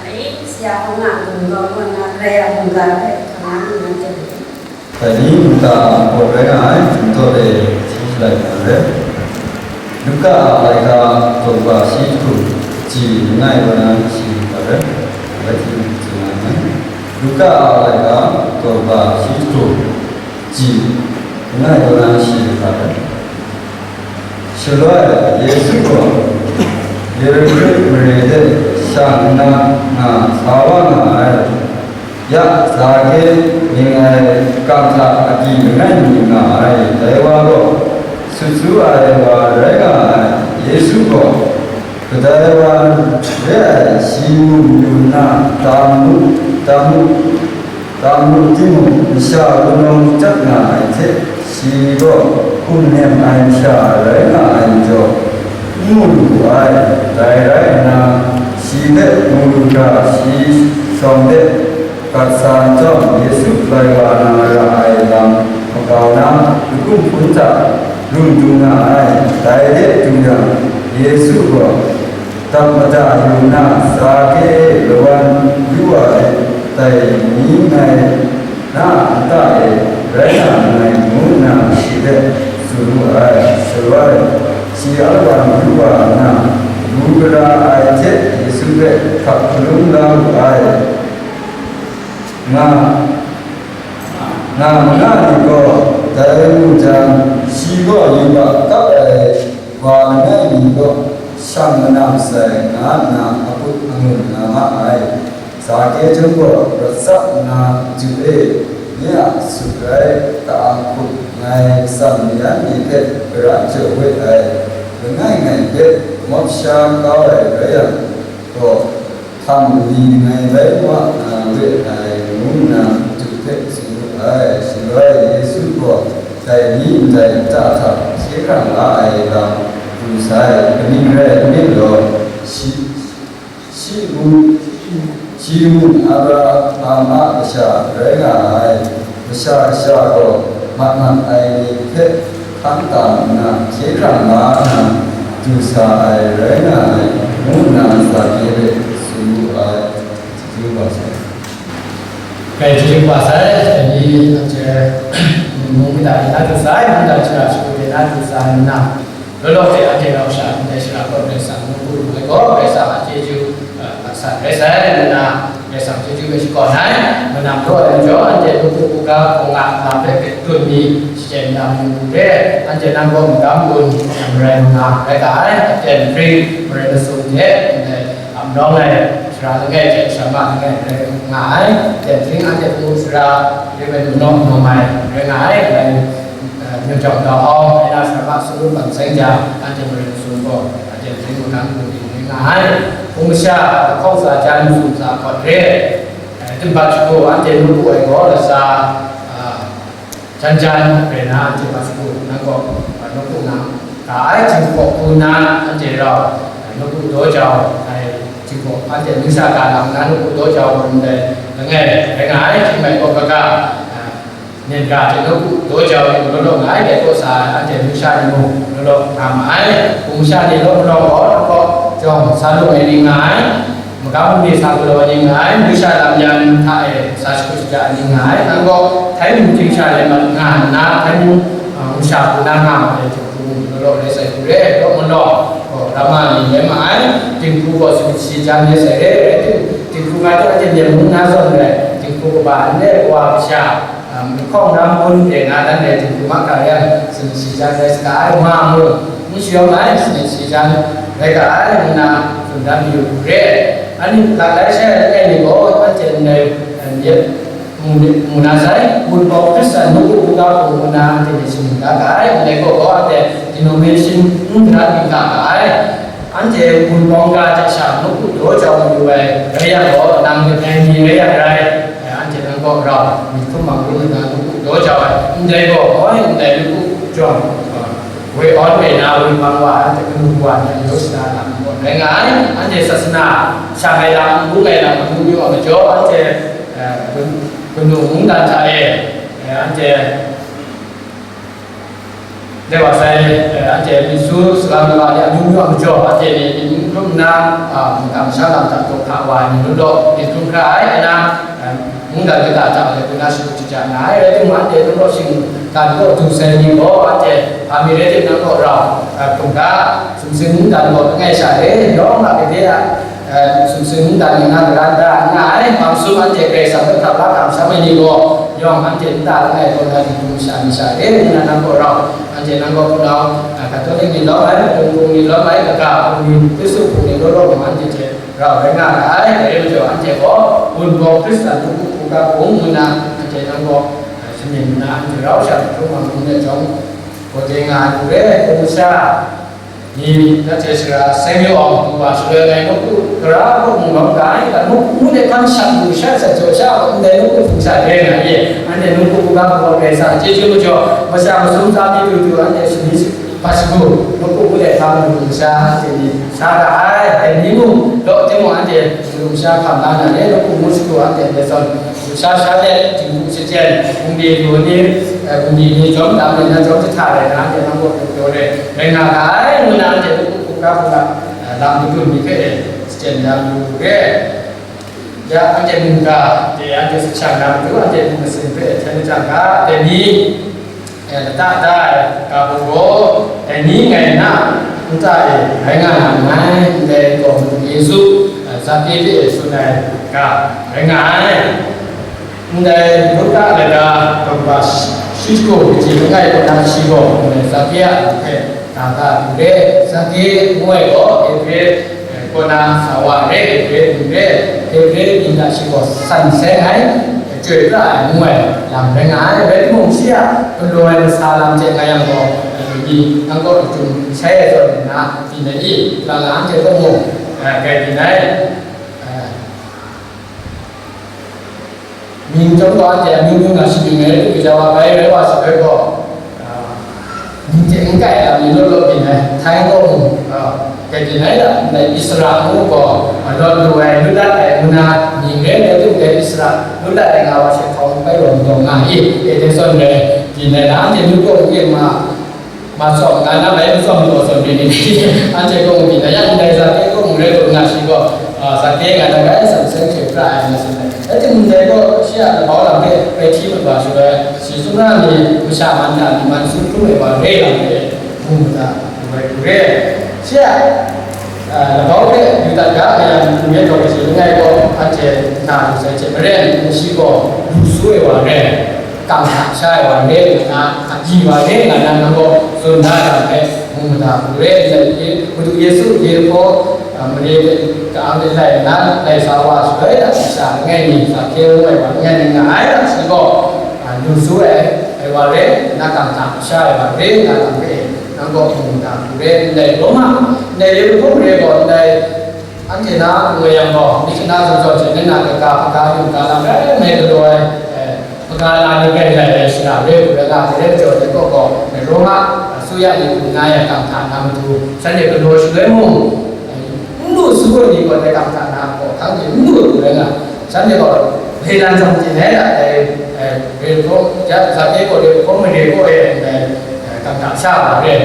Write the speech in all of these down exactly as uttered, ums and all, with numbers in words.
Sia hkawng a gumgaw kaw na Karai a mungga hpe hkam na myit na chye ai. Dai ni mungga a pawt rai nga ai, dum tawt e hti shalai na re. Luka a laika, daw ba shi jahku, ji langai kaw na shi lu ga re. Bai hti tsun nga ai. Luka a laika, daw ba shi jahku, ji langai kaw na shi lu ga re. Shaloi Yesu gaw Yerihko mare de shang nna nga sa wa nga ai. Ya Zake mying ai kang hta agyi langai mi nga ai, dai wa gaw sut su ai wa rai nga ai. Yesu gaw kadai wa re ai shi mu mayu nna tam mu, tam mu, tam mu timung, masha wunawng chyap nga ai hte shi gaw hkum nem ai masha rai nga ai majaw, n mu lu ai. Dai rai nna, shi hpe mu lu hkra shi shawng de gat sa nhtawm, Yesu loi wa na ra ai lam makau na, lagum hpun hta rum du nga ai. Dai de du yang, Yesu gaw, dap mada yu nna, Zake e, lawan yu wa let, dai ni ngai na nta e rai nga nngai, ngu nna shi hpe tsun wu ai. Shaloi shi alawan yu wa nna, gu gara ai hte Yesu hpe hkap hkalum la wu ai. Nga, nga manga ni gaw dai mu jang, shi gaw yubak kap ai wa langai mi kaw shang manam sai, nga nna akut angun nga ma ai. Zake chyawm gaw rawt tsap nna, Ju e, nye a sut rai, ka-ang hkup, ngai matsan mayan ni hpe gara jaw we ai, langai ngai hpe mawp sha kau ai rai yang gaw, hkam mali langai bai wa nga we ai, ngu nna Ju hpe tsun wu ai. Shaloi Yesu gaw dai ni ndai nta hta hkye hkrang la ai lam pru sai, kaning rai nme law, shi, shi mung, shi mung Abraham a kasha rai nga ai. Masha Kasha gaw mat mat ai ni hpe hkan tam nna, hkye hkrang la nna du sa ai rai nga ai, ngu nna Zake hpe tsun wu ai. Chyeju kaba sai. Kai chyeju kaba sai, dai ni anhte mung mada ni na du sa ai, mung mada shara shagu de na du sa ai nna, law law hte anhte rau sha ndai shara kaw Karai Kasang n-gun lu ai gaw, Karai Kasang a chyeju, eh, mat san rai sai, ngu nna Karai Kasang chyeju hpe shakawn ai. Manam daw ai majaw, anhte lungpu hkungga hkawng a lam hpe hpe tut mi, shachyen lam yu hku re, anhte nang gaw magam gun marai manga rai ga ai, aten hpring marai masum hte ndai ap nawng ai shara langai hte shara ma langai rai nga ai, aten hpring anhte hpung sara re ai nu naw nawm ai rai nga ai, rai, eh, Myawjawng Dau Au, rai na, Sarama Sumru Bam Seng Jang, anhte Maren Masum gaw, anhte Maren Magam Lungding rai nga ai. Hpung masha, lahkawng tsa jan, masum tsa hkawt re, eh, Timbat Shagu, anhte nu pu ai gaw, latsa, ah, jan jan rai na, anhte Bat Shagu, nang gaw, ah, nu pu nang, ka ai, Jinghpaw hku na, anhte rau, ah, nu pu Daw Jau, ai, Jinghpaw, anhte Mungsa ka na, nu pu Daw Jau, ndai, langai, rai nga ai, Hkying Mai Kaw Kaga, ah, Myen ga hte nawku daw jau ni mung law law nga ai, dai kaw sa ai, anhte numsha ni mung law law nga ma ai. Hpung masha ni law malawng gaw, lahkawng jawng sa lung ai ni nga ai, magam bungli sa galaw ai ni nga ai, numsha lam yan hta e sa shakut shaja ai ni nga ai, nang gaw htai mung ting sha le mat nga nna, htai mung, a, numsha hku na nga ma ai, hpung law law rai sai hku re, law malawng gaw, rama ni rai ma ai, dinghku gaw sumshi jan rai sai re, rai tim, dinghku nga hte anhte myen mung na zawn rai, dinghku kaba n le kawa kasha, a, mahkawng na ngun re na dan rai, dinghku mahkra yang, sumshi jan rai saga ai, ma mung, n shayawm ai, sumshi jan rai ga ai, ngu na tsun dan mayu hku re. Anhte hkak lai shai ai langai mi gaw, anhte ndai, a, myit, mu, mu na sai, Wunpawng Hkristan nawku hkungga hpung ngu na anhte myit shangun da ga ai, ndai gaw gaw anhte denomination n garat yu ga ai. Anhte Wunpawng ga hte sha nawku daw jau mayu ai rai yang gaw, nang myit ai ni rai yang rai, anhte nang kaw rau myit hkrum mang ru nna nawku daw jau ai, ndai gaw, oi, ndai nawku jawng, a, woi awn woi na woi mang wa, anhte kanu wa, anhte majaw shada lam n rai nga ai, anhte sasana shang ai lam, n bung ai lam, n bung yu ai majaw, anhte, eh, kanu mungdan hta e, eh, anhte Dai wa sai, eh, anhte myit su saga mi wa ni amyu myu a majaw, anhte ni myit n hkrum nna, ah, mungkan masha lam hta daw hka wa ai ni law law myit hkrum hkra ai, nna, eh, mungdan kata hta e, guna shadu jaja nga ai, rai timung, anhte nang kaw shinggan kaw du sai ni gaw, anhte hpa mi rai tim, nang kaw rau, eh, hkrum ga, sumsing mungdan gaw langai sha e, yawng a gade a, eh, sumsing mungdan ni na karan da n nga ai, hpang sum anhte Karai Kasang hpe hkap la hkam sham ai ni gaw, yawng anhte nta langai kaw na dinghpung masha ni sha e, nna nang kaw rau, anhte nang kaw hpunau, eh, Katolik ni lawm ai, Hpung hpung ni lawm ai, kaga hpung ni, Hkristu hpung ni law law mung anhte hte rau rai nga ra ai, dai rai majaw anhte gaw, Wunpawng Hkristan nawku hkungga hpung ngu nna, anhte nang gaw, eh, shamyin nna, anhte rau sha hkrum wa hkrum ai jawng, gaw de nga ai hku re, hpung masha, ni, nanhte sara Samuel Awng, hpung wa shaloi ngai nawku tara hpung mung rawng ga ai, ga nawku ngu de hkan shang lu sha sat jaw sha gaw, ndai nawku hpung sha re nga ye, anhte nawku hpung ga hpung wa Karai Kasang chyeju majaw, masha masum tsa mi du du, anhte shani hpat shagu, nawku ngu de hkan lu lu sha, anhte ni sha ra ai, dai ni mung, law timung, anhte lu sha hkam la na re, nawku ngu shagu, anhte ndai zawn, Sha sha let, Jinghku Shachyen, Bungli lu ni, eh, Bungli ni jawm dam let na jawm jahta rai na, anhte nang kaw pyaw pyaw re, rai nga ga ai, ngu na anhte nawku hkungga hkungga, eh, lam madun ni hpe e shachyen ya lu re. Ya, anhte mungga de anhte sahchang na matu, anhte hpung masin hpe e hten lajang ga, dai ni, eh, lata da ai ga hpung gaw, dai ni ngai na nta e rai nga na nngai, ndai gaw Madu Yesu, eh, Zake hpe e tsun ai ga rai nga ai. Ndai Luka laga daw kaba shi, shi hku kaji langai kaw na shi gaw, ndai Zake a lam hpe na ga lu re. Zake ngu ai gaw Hebre, eh, kaw na sa wa re, Hebre mying re, Hebre mying hta shi gaw san seng ai, chyoi pra ai ngu ai lam rai nga ai. Rai timung, shi a galaw ai masa lam hte nga yang gaw, eh, ni nang kaw jahtum shai ai zawn nna, byin ai i, langa anhte kaw mung, eh, grai byin ai. Eh, Mying chyawm gaw anhte amyu myu na shing mying ai, gaja wa bai rai wa sa ai gaw, ah, mying hte n kai ai lam ni law law byin ai, Htai kaw mung, ah, grai byin ai lam, ndai Isra ngu gaw, ah, lawt lu ai, lut dat ai ngu na mying rai, rai timung dai Isra lut dat ai nga wa she hkawng bai rawng dawng nga i, e dai zawn rai byin ai lam, anhte myu kaw n ma, Ma tsawm, nga na bai matsawm lu zawn byin ni, anhte kaw mung byin na yang, ndai Zake kaw mung rai lu nna shi gaw, ah, Zake nga na bai san seng hte pra ai nga tsun ai. Rai timung, dai gaw shi a labau lam hpe rai hti mat wa shaloi, shi sumra ni masha man hta ni man sung hkrum ai wa re lam hpe mu mada lu ai hku re. Shi a, ah, labau hpe yu dat ga ai yang, hpung yet gaw kaji langai gaw, anhte na lu sai hte maren, shi gaw lu su ai wa re. Kang hta sha ai wa re nna, akyu wa re nna, nang gaw tsun da ai lam hpe mu mada hku re, ndai hte Madu Yesu Yerihko, a, mare hte ka-ang de lai nna, lai sa wa shaloi, a, sha langai mi, Zake ngu ai wa langai mi nga ai, a, shi gaw, a, lu su ai, ai wa re nna, kang hta sha ai wa re nna, lam hpe nang gaw mu mada hku re, ndai Roma, ndai Yerihko mare gaw, ndai Anhte na a-gun e yang gaw, myi shana zawn zawn hte na kaga, hpaga, yu ga lam rai nme galaw ai, eh, hpaga la ni rai lai ai shara re hku rai nga ai, dai rai majaw dai kaw gaw, Roma, a, suya ni hku na yang kang hta na matu, shanhte galaw shaloi mung, eh, n lu su ai ni gaw dai kang hta na gaw, hkang hte n lu ai hku rai nga, shanhte gaw, Lelan zawn tin ai, dai, eh, re hkawm, ya, Zake gaw re hkawm mare gaw e, dai, eh, kang hta sha wa re.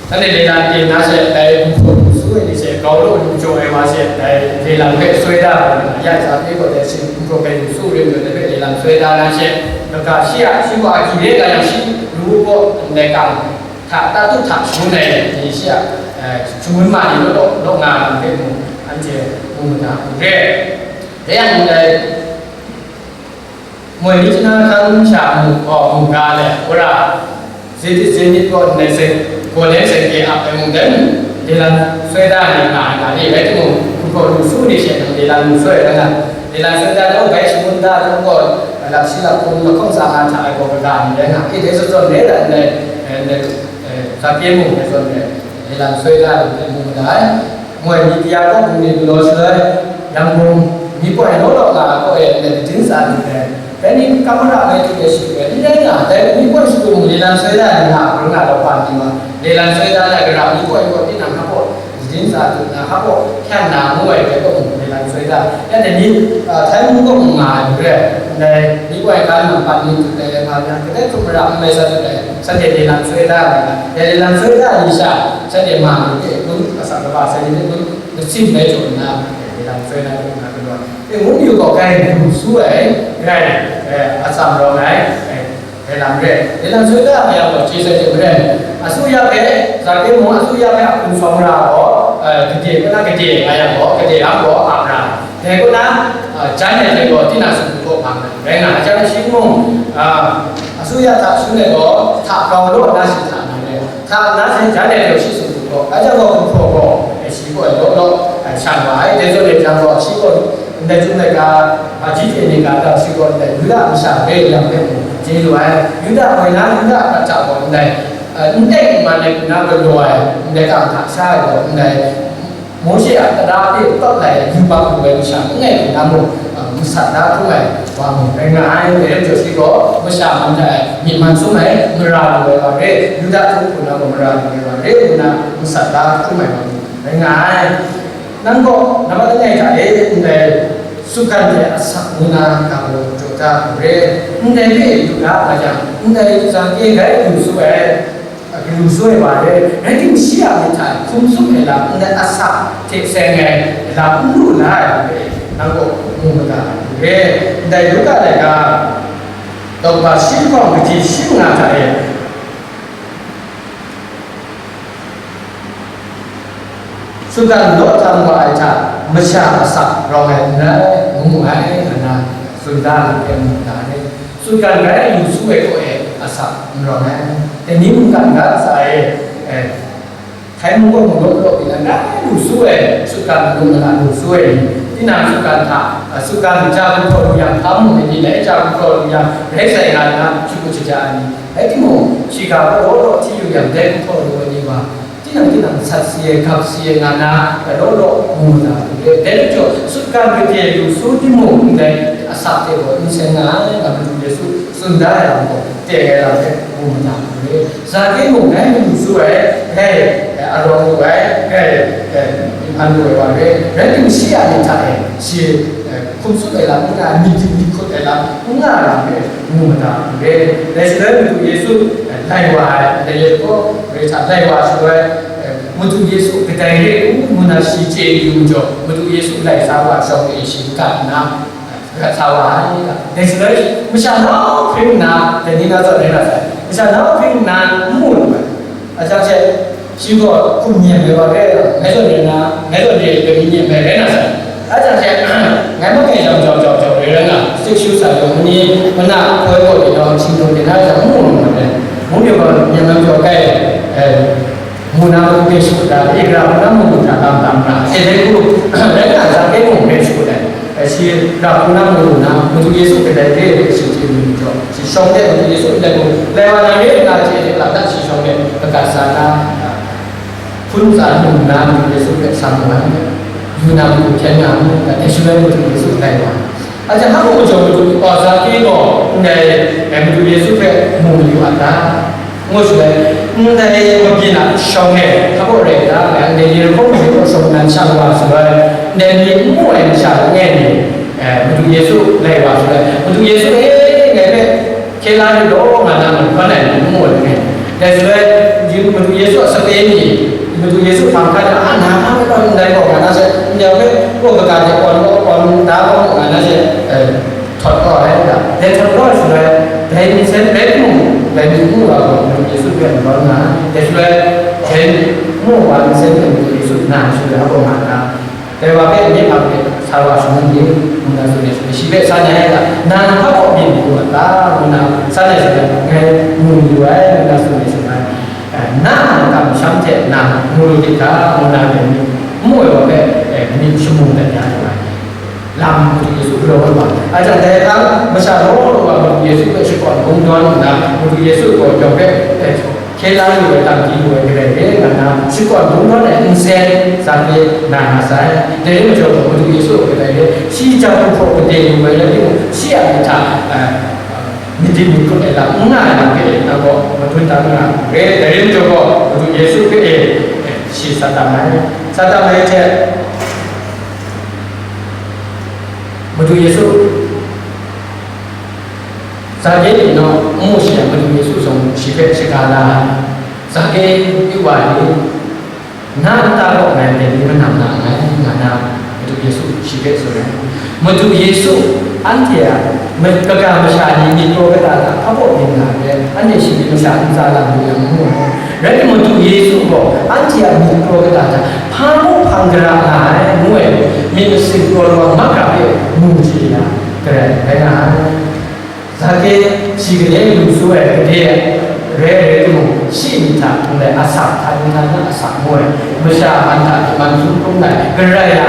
Shanhte Lelan ten na she, dai gumhpraw lu su ai ni she, grau law lu jaw ai wa she, dai Lelan hpe soi da ai, ya Zake gaw dai shi gumhpraw hpe lu su rim lu ai hpe Lelan soi da na she, kaga shi a, shi gaw akyu re nga yang shi lu gaw ndai kang hta tatu hta shangun ai ni shi a, eh, shangun ma ni law, law nga ai lam hpe mung, anhte mu mada hku re. Dai yang ndai Moi myi shana hkan sha mu, aw, mu ga let, wora, Zenit, Zenit gaw ndai se, gaw let se ke ap ai mung dai mung, Lelan soi da ai ni nga ai nga ni, rai timung, hkruhpraw lu su ni she nang Lelan lu soi ai rai nga, Lelan soi da ai gaw bai shangun da ai gaw, lap shi lap hkun lahkawng tsa nga hta ai gaw kaga ni rai nga, e dai zawn zawn re ai ndai, eh, ndai, eh, Zake mung dai zawn re, Lelan soi da ai mung dai. Moi myi kaya kaw bungli galaw shaloi, Yangon myi poi law law nga ai kaw e ndai kaji ntsa dut ai, dai ni kam mara ai hte shi ai, n rai nga, dai myi poi shagu mung Lelan soi da ai nga, hpung na law hpa ni ma, Lelan soi da ai gara myi poi kaw tinang hpa kaw, kaji ntsa dut na hpa kaw, hkyan na ngu ai dai kaw mung Lelan soi da ai. Ya dai ni, ah, Htai mung kaw mung nga ai hte, ndai myi poi hkan nang pat ni dut ai, nga na, kadai hkrum mara n mai sa dut ai, Shanhte lila soi da ai, lila soi da ai sha, shanhte ma ni hte kun, asak kaba shanhte hte kun, kasin bai jaw nna, lila soi na kun na kun wa. E, ngu yu gaw grai lu su ai, grai, e, atsam rawng ai, e, e lam re. Lila soi da ai yang gaw, chye sai hte maren, asuya hpe, Zake mung asuya hpe a hkum shawng ra gaw, e, gade, kana gade, nga yang gaw, gade ang gaw, a ra. Dai kaw na, a, jan ai hte gaw, tinang sumpu kaw hpang ai. Rai nga, a jan ai shi mung, a, asuya hta shun ai gaw, hta grau law na shi hta na re. Hta na shi jan ai hte shi sumpu kaw, a jan gaw, hkum hpraw gaw, e, shi kaw e law law, e, shan wa ai. Dai zawn e jan gaw, shi kaw ndai chyum laika, a, ji hte ni ga ta shi kaw ndai Yuda masha re yang hpe mung, chye lu ai. Yuda moi na, Yuda hta gaw ndai, e, ndai man ai hku na galaw ai, ndai kang hta sha ai gaw ndai, Mawshe a tara hpe tawt lai ai yubak lu ai masha langai hku na mung, a, masat da hkrum ai wa mung rai nga ai. Dai rai majaw shi gaw masha man hta e myit man sum ai, mara lu ai wa re, Yuda htung hku na gaw mara lu ai wa re, ngu na masat da hkrum ai wa mung rai nga ai. Nang gaw nambat langai hta e ndai sutgan hte asak ngu na ga gaw jaw da hku re, ndai hpe lu da nga yang, ndai Zake rai lu su ai, a, kalu soi wa re, rai timung shi a myit hta e hkum tsup ai lam, ndai asak hte seng ai lam n lu na ai lam hpe, nang gaw mu mada ai re. Ndai Luka laika, daw kaba shi lahkawng, kaji shi manga hta e, sutgan law tam wa ai hta, masha asak rawng ai n rai, ngu mu ai, nga na tsun da ai lam hpe mu mada ai re. Sutgan rai lu su ai kaw e asak n rawng ai. Dai ni mungkan ga tsa e, e, hkai mung gaw mung law law byin ai, rai lu su ai, sutgan mung mala lu su ai ni, tinang sutgan hta, a, sutgan ja gumhpraw lu yang, hpa mung ai ni, dai ja gumhpraw lu yang, rai sai nga nna, shakut shaja ai ni. Rai timung, shiga gaw law law hti yu yang, dai gumhpraw lu ai ni wa, Tinang, tinang sat si ai, gap si ai nga na, law law mu na, dai majaw, sutgan gade lu su timung, ndai asak hte gaw n seng nga ai, nga Madu Yesu tsun da ai lam gaw, teng ai lam hpe mu na, Zake mung dai lu su ai, dai, eh, arawng lu ai, dai, eh, myi hpan lu ai wa re, rai timung shi a myit hta e, shi, eh, hkum tsup ai lam n nga ai, myit, myit hkut ai lam n nga ai lam hpe mu mada n re. Dai shaloi Madu Yesu, eh, lai wa ai, ndai yet gaw, re hta lai wa shaloi, eh, Madu Yesu kadai re u ngu na shi chye yu majaw, Madu Yesu lai sa wa shawng e shi gat nna, eh, gat sa wa ai. Dai shaloi masha nau hpring nna, dai ni na zawn rai na sai, masha nau hpring nna n mu lu ai. Aja she, shi gaw hkum nyem ai wa re, ngai zawn re na, ngai zawn re, re mi nyem ai rai na sai. Aja she, ngai ma kai jang jau jau jau re rai na, sik shu sa yawng ni, mana koi gaw ni daw, hpyi daw ni na jang mu lu ma ai. Mu mi gaw nyem ai jau kai, eh, mu na mu pe shu da, e gra mu na mu mu hta tam tam na, e dai ku, rai na, za kai mu pe shu da. Shi ra hku na mu lu na, Madu Yesu kadai re ai shi chye lu majaw, shi shawng de Madu Yesu ndai hku lai wa na re nna chye hte la dat shi shawng de kagat sa na, hpun tsa lu nna Madu Yesu hpe sam wa ai, yu na matu hkyen nga mu, dai shaloi Madu Yesu lai wa. Aja hpa mung majaw Madu, oh, Zake gaw ndai, eh, Madu Yesu hpe mu mayu a ta? Ngu shaloi, ndai mabyin a shawng e, hpa rai da, ndai Yerihko mung kaw shawng nan shang wa shaloi, ndai myi n mu ai masha langai mi, eh, Madu Yesu lai wa shaloi, Madu Yesu, e, ngai hpe hkye la yu law, nga na mung hkan ai myi n mu ai langai. Dai shaloi, Madu Yesu a sape ni, Madu Yesu hpang hkan ai, a, na hpa rai taw ndai gaw, nga na she, ndai hpe, kaw kaga de kawn, kawn da gaw, nga na she, eh, Htawt kau ai ga, dai htawt kau ai shaloi, dai nsen rai timung, dai myi n mu wa gaw, Madu Yesu hpe n rawng nga ai. Dai shaloi, dai n mu wa nsen hpe Madu Yesu na ai shaloi, a gaw nga nna, dai wa hpe nye hpa hpe sa wa shangun ni, ngu na tsun ai shaloi, shi hpe san ai ga, nang hpa kaw byin lu a ta? Ngu na san ai shaloi, ngai mu yu ai, ngu na tsun ai shaloi, eh, na a kamsham hte nang mu lu lit ga, ngu na dai ni, n mu ai wa hpe, eh, myit shamu dat ya ai. Lam Madu Yesu galaw ai wa. Aja dai lam masha law law wa Madu Yesu hpe shakawn kungdawn nna, Madu Yesu gaw yawng hpe, eh, hkye la lu ai, dang di lu ai kadai re nga nna, shakawn kungdawn ai nsen Zake na nga sai. Dai rai majaw gaw, Madu Yesu a kadai re, shi jan gumhpraw gade lu ai rai timung, shi a myit hta, eh, myit dip myit hkut ai lam n nga ai lam hpe nang gaw madun dan nga ai. Dai rai majaw gaw, Madu Yesu hpe, eh, shi sa tam ai. Sa tam ai hte, Madu Yesu Zake ni naw n mu shi yang, Madu Yesu zawn shi hpe shaga la ai. Zake, yu wa i, na nta kaw ngai dai ni manam na nngai, nga na, Madu Yesu shi hpe tsun ai. Madu Yesu, anhte a ma-, kaga masha ni myit kraw kata hta hpa baw byin nga ai, anhte shi myit masha ntsa lam lu yang n mu ai. Rai timung, Madu Yesu gaw anhte a myit kraw kata hta hpa mung hpang gara nga ai, ngu ai, myit masin kraw lawang mahkra hpe mu chye ya, garai rai nga ai. Zake, shi gade lu su ai gade rai rai timung, shi myit hta ndai asak, hta ni hta na asak ngu ai, masha man hta man sum hkrum ai, garai a,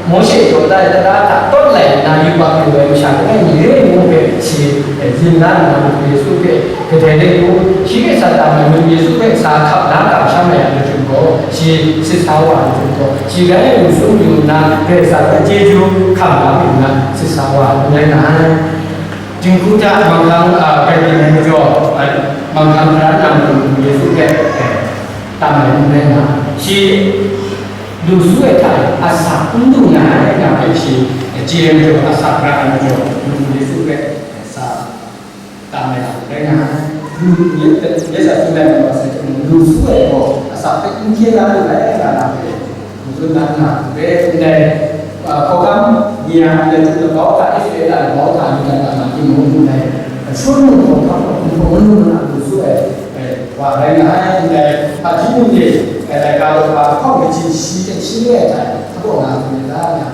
Mawshe jaw tai tara hta tawt lai nna yubak lu ai masha langai mi re ai ngu hpe shi, eh, yin la nna, Madu Yesu hpe kadai de pru, shi hpe sa tam ai, Madu Yesu hpe sa hkap la kamsham ai a lachyum gaw, shi sit sa wa ai lachyum gaw, shi rai lu sum yu nna, Karai Kasang a chyeju hkam la yu nna, sit sa wa ai n rai nga ai. Dinghku hta manghkang, a, rai byin ai majaw, a, manghkang hkra nna Madu Yesu hpe, eh, tam ai n rai nga ai. Shi lu su ai hta e asak n lu nga ai, nga ai shi, eh, chye ai majaw, asak ra ai majaw, Madu Yesu hpe, eh, sa tam ai lam rai nga ai. Lu, nye, nye sa tsun ai wa sai, lu su ai gaw asak hpe n hkye la lu ai, nga na hpe, Madu na nga hpe ndai, a, hkawhkam ni a, ndai hte labau hta, Israela labau hta, Yuda hta nga timung ndai, a, Shawlumon hkawhkam gaw Hpunhprawng Wunpawng a lu su ai, e, wa rai nga ai, ndai, hpaji num de, e, laika law hpa hkawng kaji shi hte shi re ai hta e, hpa kaw nga hkrum ai ta, nga,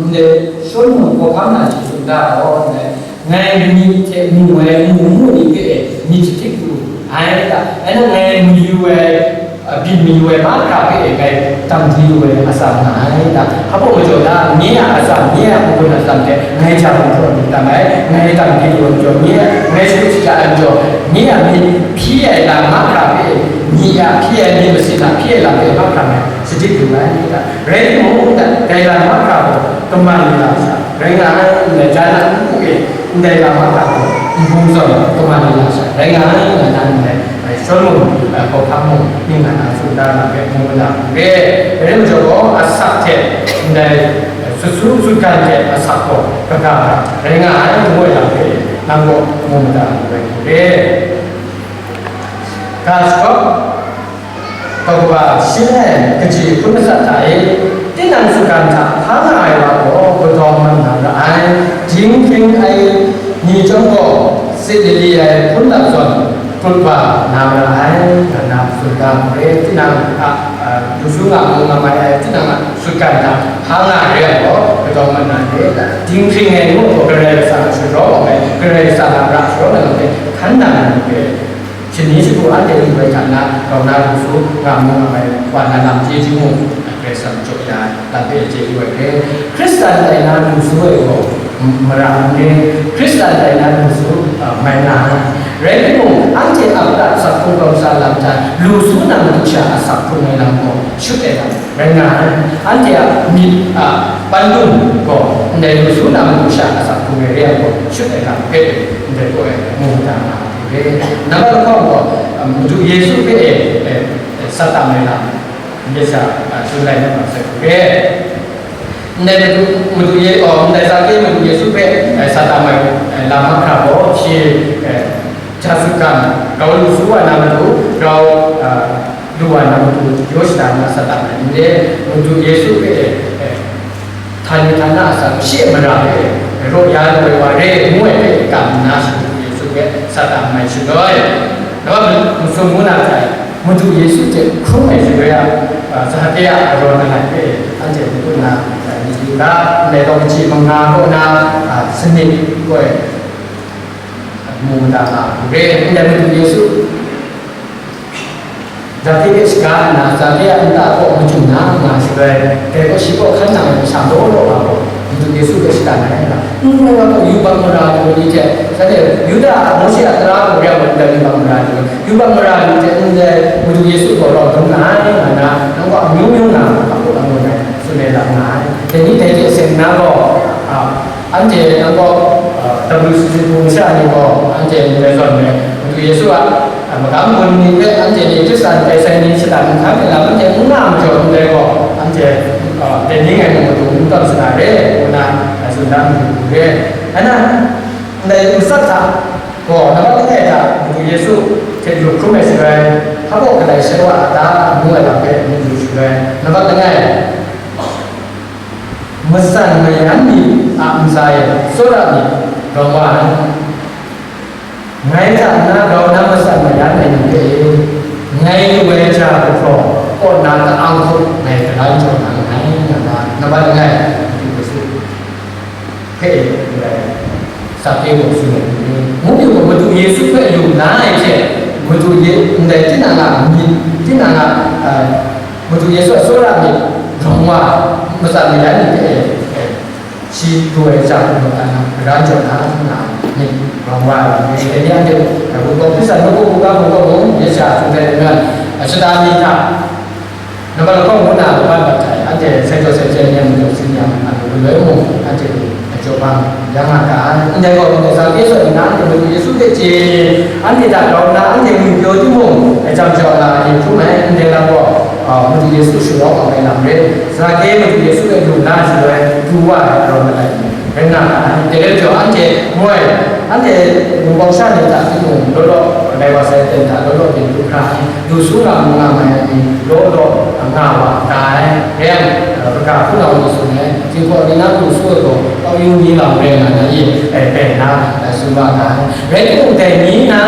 ndai Shawlumon hkawhkam na shi tsun da gaw, ndai, Ngai myit hte mu ai mu mu ni hpe myit jahtik lu ai ta, anhte ngai mayu ai, a, byin mayu ai mahkra hpe ngai dam di lu ai atsam nga ai ta, hpa baw majaw na, nye a atsam, nye a hpung atsam hte ngai hta hpung hkrum myit tam ai, ngai dam di lu ai majaw, nye, ngai shakut shaja ai majaw, nye a myit hpyi ai lam mahkra hpe, nye a hpyi ai myit masin a hpyi ai lam hpe mahkra ngai shajik lu ai ta, rai timung, dai lam mahkra gaw kaman lu na sha, rai nga ai, ndai ja na npu e, ndai lam mahkra gaw nbung zawn kaman lu na sha, rai nga ai, nga na ndai, ai, Shawlumon, ai, hkawhkam mung, ning nga na tsun da na hpe mu na hku re, rai majaw gaw, asak hte ndai, ai, sut su sutgan hte asak gaw kaga rai nga ai, ngu ai lam hpe nang gaw mu na hku rai hku re. Ga shakawp, Hkau kaba shi langai kaji hpun matsat hta e, tinang sutgan hta hpa nga ai wa gaw kadaw mat na ra ai, dinghpring ai ni chyawm gaw, sit lali ai hpun lam zawn, krut wa na ra ai, nga na tsun da hku re, tinang a, a, lu su nga mu nga mai ai, tinang a sutgan hta hpa nga ai re ai gaw, kadaw mat na re, dinghpring ai ngu gaw, Karai Kasang a sharawng ai, Karai Kasang a ra sharawng ai, hkan nang ai hpe, Shani shagu anhte lu ai hta na, grau na lu su, nga mu nga mai, wa na lam chyeju mung, Karai Kasang jaw ya ai, lam hpe chyeju ai hpe, Hkristan tai na lu su ai gaw, m-, mara n re, Hkristan tai na lu su, a, mai nga ai. Rai timung, anhte a prat sak hkrung kau sa lam hta, lu su na matu sha a sak hkrung ai lam gaw, shut ai lam rai nga ai. Anhte a myit a pandum gaw, ndai lu su na matu sha a sak hkrung ai re ai gaw, shut ai lam hpe, ndai gaw ai, mu da nga ai. Re. Nambat lahkawng gaw, um, Madu Yesu hpe e, e, e, sa tam ai lam, myit sha, a, tsun lai na ma sai hku re. Ndai Madu, Madu Ye-, oh, ndai Zake Madu Yesu hpe, e, sa tam ai, e, lam mahkra gaw, shi, e, ja sutgan, grau lu su wa na matu, grau, a, lu wa na matu, yaw shada na sa tam ai, ndai Madu Yesu hpe, e, e, Htan mi htan na a asak, shi a mara hpe raw ya lu ai wa re, ngu ai hpe kam nna, shi Madu Yesu hpe sa tam mai shaloi, nambat masum ngu na hta e, Madu Yesu hte hkrum ai shaloi a, a, Zake a arawn langai hpe anhte n gun na, a, myit yu ga, ndai gaw kaji manga kaw na, a, sanit gaw e, mu mada nga hku re, ndai Madu Yesu Zake hpe shaga nna, Zake a nta kaw majung na nga shaloi, dai gaw shi kaw hkan nang ai masha law law nga gaw, Madu Yesu hpe shatan ai nga, n rai wa gaw, yubak mara lu ai ni hte, shanhte Yuda a Mawshe a tara hku re ai ndai yubak mara lu ai, yubak mara lu hte ndai Madu Yesu gaw rau dum nga ai nga na, nang gaw amyu myu nga, a hku angun ai, tsun ai lam nga ai. Dai ni dai hte seng nna gaw, a, Anhte nang gaw, a, W C C hpung masha ni gaw, anhte ndai zawn me, Madu Yesu a, a, magam gun ni hpe anhte ni Hkristan tai sai ni shatan nhkan ai lam anhte n nga majaw ndai gaw, anhte, a, dai ni ngai mung matu n tawn sa na re, ngu na, a, tsun da mayu hku re. Ai na, ndai matsat hta, Gaw, nambat langai hta, Madu Yesu hte yu hkrum ai shaloi, hpa gaw galai shai wa a ta, ngu ai lam hpe myit yu shaloi, nambat langai, matsan mayan ni a ntsa e tsawra myit rawng wa ai. Ngai hta na grau na matsan mayan ai ni hpe e, ngai lu ai ja kahpraw kaw na ta-ang hku ngai garan jaw na nngai, nga na, nambat langai, Madu Yesu hpe e, ngai Zake gaw tsun ai ni, ngu yu gaw, Madu Yesu hpe lu na ai hte, Madu Ye-, ndai tinang a myit, tinang a, a, Madu Yesu a tsawra myit rawng wa, matsan mayan ni hpe e, e, shi lu ai ja kahpraw na, garan jaw na, nga myit rawng wa ai ni, dai ni anhte, a, Wunpawng Hkristan nawku hkungga hpung kaw mung, ya sha tsun ai ni, a, shada ni hta, nambat lahkawng ngu na laban bat ai, anhte sai jaw sai hte ni a majaw sin yang, a, lu loi mung, anhte ni a jaw bang yang nga ga ai. Ndai gaw, ndai Zake zawn nna, anhte Madu Yesu hte chye, anhte hta grau nna, anhte ngwipyaw timung, a, jam jaw nga ai ni hkrum ai, ndai lam gaw, a, Madu Yesu sharawng ai lam rai. Zake Madu Yesu hpe lu na shaloi, du wa ai, grau mat ai ni rai nga ga ai. Dai rai jaw, anhte moi, anhte wunpawng sha ni hta timung, law law, rai wa sai ten hta, law law, byin du hkra ai. Lu su nga mu nga mai ai ni, law law nga wa ga ai. Rai yang, kaga hpunau ni tsun ai, Jinghpaw ni na lu su ai gaw, kau yu ni lam rai nga na i, e, pen na, e, tsun wa ga ai. Rai timung, dai ni na,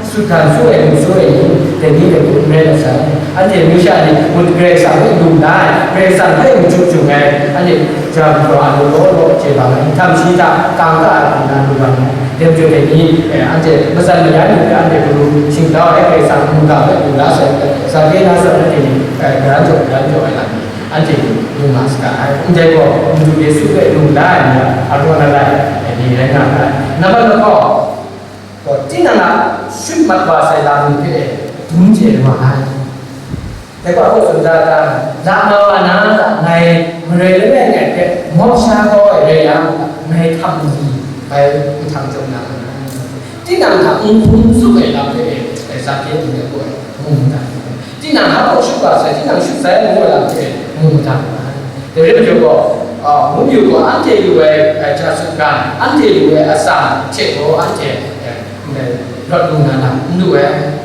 sut hkran su ai, lu su ai ni, dai ni dai hku n rai na sai. Anhte amyu sha ni, ngut Karai Kasang hpe lu la ai, Karai Kasang hpe machyu jung ai, anhte jam jaw ai law law chye bang ai, htam shi hta kangka ai hku na lu bang ai. Dai majaw dai ni, e, anhte matsan mayan ni hpe anhte garu shingtau ai, Karai Kasang mungga hpe lu la sai, Zake na zawn anhte ni, e, garan jaw, garan jaw ai lam ni, anhte ni lu nga saga ai. Ndai gaw, Madu Yesu hpe lu la ai ni a, arawn alai, e, ni rai nga ga ai. Nambat lahkawng, gaw, tinang a shut mat wa sai lam ni hpe dum chye wa ai. Dai gaw, hpaw tsun da ta, la na wa na ta, ngai marai langai ngai hpe mawk sha kau ai rai yang, ngai htam ni bai mahtang jaw na, tinang hta n hkum n tsup ai lam hpe, e, Zake ni gaw mu mu dat, tinang hpa gaw shut wa sai, tinang shut sai ngu ai lam hpe mu mu dat. Dai rai majaw gaw, a, ngu yu gaw, anhte yu ai, e, ja sut ga, anhte yu ai atsam hte gaw, anhte, e, ndai rawt lu na lam n lu ai.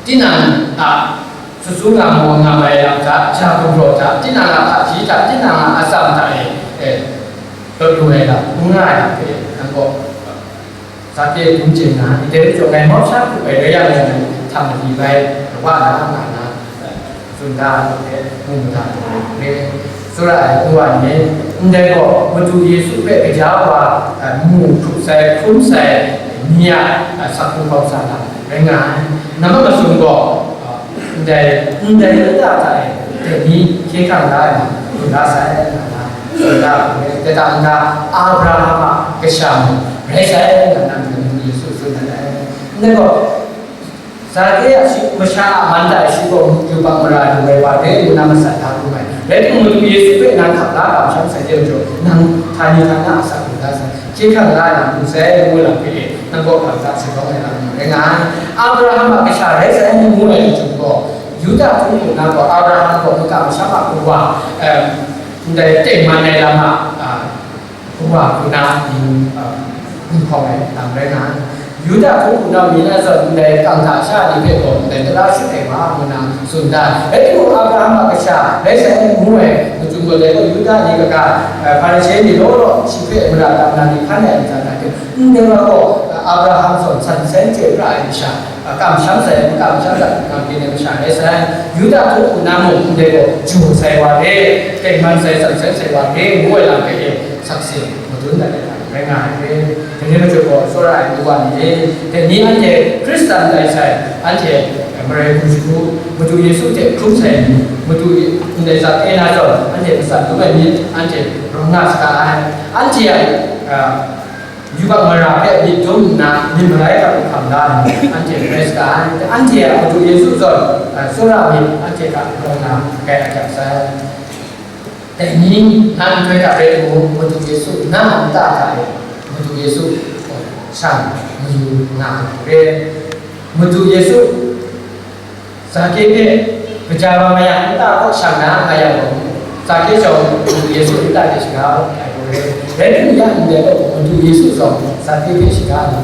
Tinang a sut su nga mu nga mai lam hta, ja gumhpraw hta, tinang a hpaji hta, tinang a atsam hta e, e, rawt lu ai lam, n nga ai lam hpe, nang gaw, Zake dum chye nga, ndai rai jaw, ngai mawk sha hku bai rai yang, ngai htam mali bai wa na, nga na, e, tsun da ai hpe, mu mu da ai hpe, tsawra ai nu wa ni, ndai gaw, Madu Yesu hpe gaja wa, e, mu hkrup sai, hkrum sai ni a, e, asak hkrung hkau sa lam rai nga ai. Nambat masum gaw, e, ndai, ndai lata hta e, dai ni hkye hkrang la ai lam, lu la sai, nga na, tsun da ai hpe, dai hta n-ga, Abraham a kasha mung rai sai, nga na, Madu Yesu tsun dat ai. Ndai gaw, Zake a shi-, masha a man hta e shi gaw yubak mara lu ai wa re ngu na matsat da hkrum ai. Rai timung, Madu Yesu hpe nang hkap la kamsham sai de majaw, nang htani htana asak lu da sai, hkye hkrang la na hkrum sai, ngu lam hpe e, nang gaw hkap la sharawng ai lam rai nga ai. Abraham a kasha rai sai ngu ai jahtum gaw, Yuda hpung hku na gaw Abraham gaw maka masham a kawa, em, ndai tengman ai lam a, a, Kawa hku na myit, a, gumhkawng ai lam rai nga ai. Yuda hpung hku na mi na zawn ndai kang hta sha ni hpe gaw ndai tara shut ai wa ngu na tsun da ai. Rai timung, Abraham a kasha rai sai ngu ai, macum gaw dai gaw Yuda ni kaga, a, Hparishe ni law law shi hpe mara tam na ni hkan ai ntsa na hte, ndai wa gaw, a, Abraham zawn san seng chye pra ai masha, a, kamsham sai, kamsham dat, nang pyi ai masha rai sai, Yuda hpung hku na mung ndai gaw jaw sai wa re, tengman sai, san seng sai wa re, ngu ai lam hpe e, sakse madun dat ai hta rai nga ai hpe, dai ni majaw gaw, tsawra ai nu wa ni e, dai ni anhte Hkristan tai sai, anhte marai hku shagu, Madu Yesu hte hkrum sai ni, Madu ndai Zake na zawn, anhte matsan dum ai myit, anhte rawng nga saga ai. Anhte a, a, yubak mara hpe myit dum nna, myit malai hkam hkam la ai ni, anhte rai saga ai. Anhte a Madu Yesu zawn, a, tsawra myit, anhte hta rawng nga, kai akyak sai. Dai ni na nhtoi hta rai timung, Madu Yesu na nta hta e, Madu Yesu shang mayu nga ai hku re. Madu Yesu Zake hpe kaja wa ma yang, nta kaw shang na nga yang gaw, Zake gaw Madu Yesu nta hte shaga ai hku Rai nna ya ndai gaw, Madu Yesu zawn, Zaki hpe shaga na,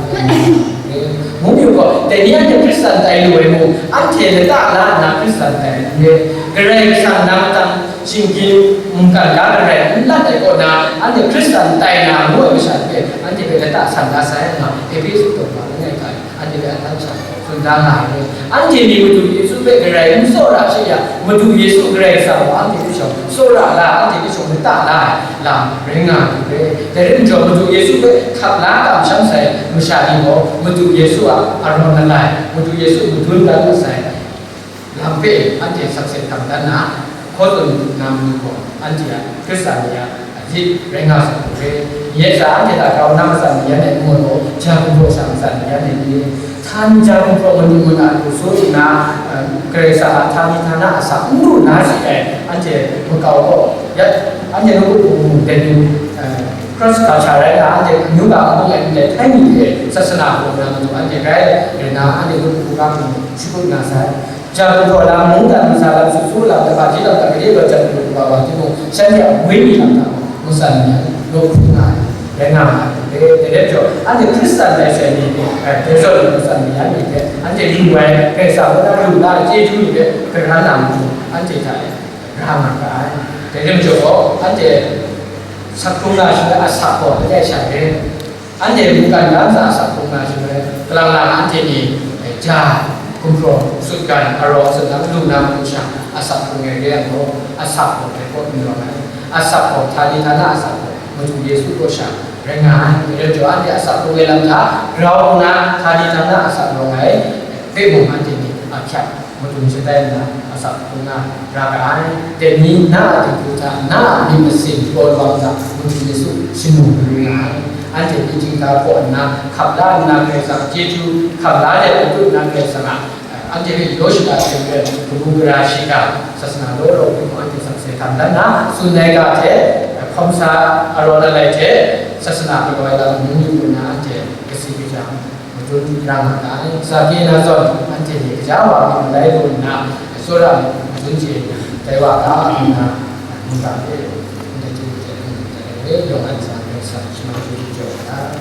ngu yu gaw, dai ni anhte Hkristan tai lu ai mung, anhte lata la nna Hkristan tai ai, Karai Kasang na matang shinggyim mungkan la ai rai n lat ai kaw na, anhte Hkristan tai na ngu ai masha hpe, anhte hpe lata san da sai nga, Ehpesu daw na langai hta e. Anhte hpe ahtang sha tsun da nga ai. Anhte ni Madu Yesu hpe Karai n tsawra she yang, Madu Yesu Karai Kasang gaw anhte hpe shawng tsawra la, anhte hpe shawng lata la ai lam rai nga ai. Dai rai majaw, Madu Yesu hpe hkap la kamsham sai masha ni gaw, Madu Yesu a arawn langai, Madu Yesu madun dan masai lam hpe anhte sakse hkam dan na, hkaw tsun na matu gaw, anhte a Hkristan ni a lit rai nga sa hku re. Nye sha anhte hta grau na matsan ni yan e n mu gaw, ja gumhpraw sha matsan ni yan e ni, htan ja gumhpraw manu muna lu su nna, eh, Karai Kasang a htani htana asak n lu na si ai, anhte makau gaw, ya, anhte nawku hpung mu dai ni, eh, cross culture rai na, anhte amyu ga amung ai ndai htai mi hte sasana hpung na matu anhte rai rai na, anhte nawku hpung ga hpung shakut nga sai. Ja gumhpraw lam, mungdan ntsa lam, su su lam, kaba ji lam, kaba ji lam, jan lu kaba wa timung, shanhte a wenyi lam hta mung, matsan ni, lo hpung nga ai, rai nga ma ai, dai, dai rai jaw, anhte Hkristan tai sai ni, eh, dai zawn matsan ni, ya ni hte, anhte lu ai, Karai Kasang kaw na lu na ai chyeju ni hpe, karan na matu, anhte hta e, ra nga ga ai. Dai rai majaw gaw, anhte sak hkrung na shaloi, asak gaw, atai sha re. Anhte mungkan ga ntsa asak hkrung na shaloi, kalang lang anhte ni, eh, ja, gumhpraw, sutgan, arau, sutgan, lu na matu sha, asak hkrung ai re yang gaw, asak gaw dai kaw n rawng ai. Asak gaw, htani htana asak gaw, Madu Yesu kaw sha rai nga ai. Dai rai jaw, anhte asak hkrung ai lam hta grau nna, htani htana asak rawng ai, hpe mung anhte ni a hpyak madun shatai nna, asak hkrung na ra ga ai. Dai ni na a dinghku hta, na a myit masin gaw lawang hta, Madu Yesu shamu maru nga ai. Anhte pyi htingta hpaw nna, hkap la nna Karai Kasang chyeju, hkap la let matut nna Karai Kasang a, anhte hpe yaw shada hte maren, kabu gara shiga, sasana law law hpe mung anhte sakse hkam dan na, tsun ai ga hte, hkawm sa, araw dat ai hte, sasana galaw ai lam mung yu nna anhte kasi kajang, madun ra nga ga ai. Zaki na zawn, anhte ni gaja wa mi malai lu nna, tsawra ai madun chye nna, dai wa ga nna, mungga hpe, ndai hte mung hte mung hte, yawng ai ntsa Karai Kasang shaman chyeju jaw ai.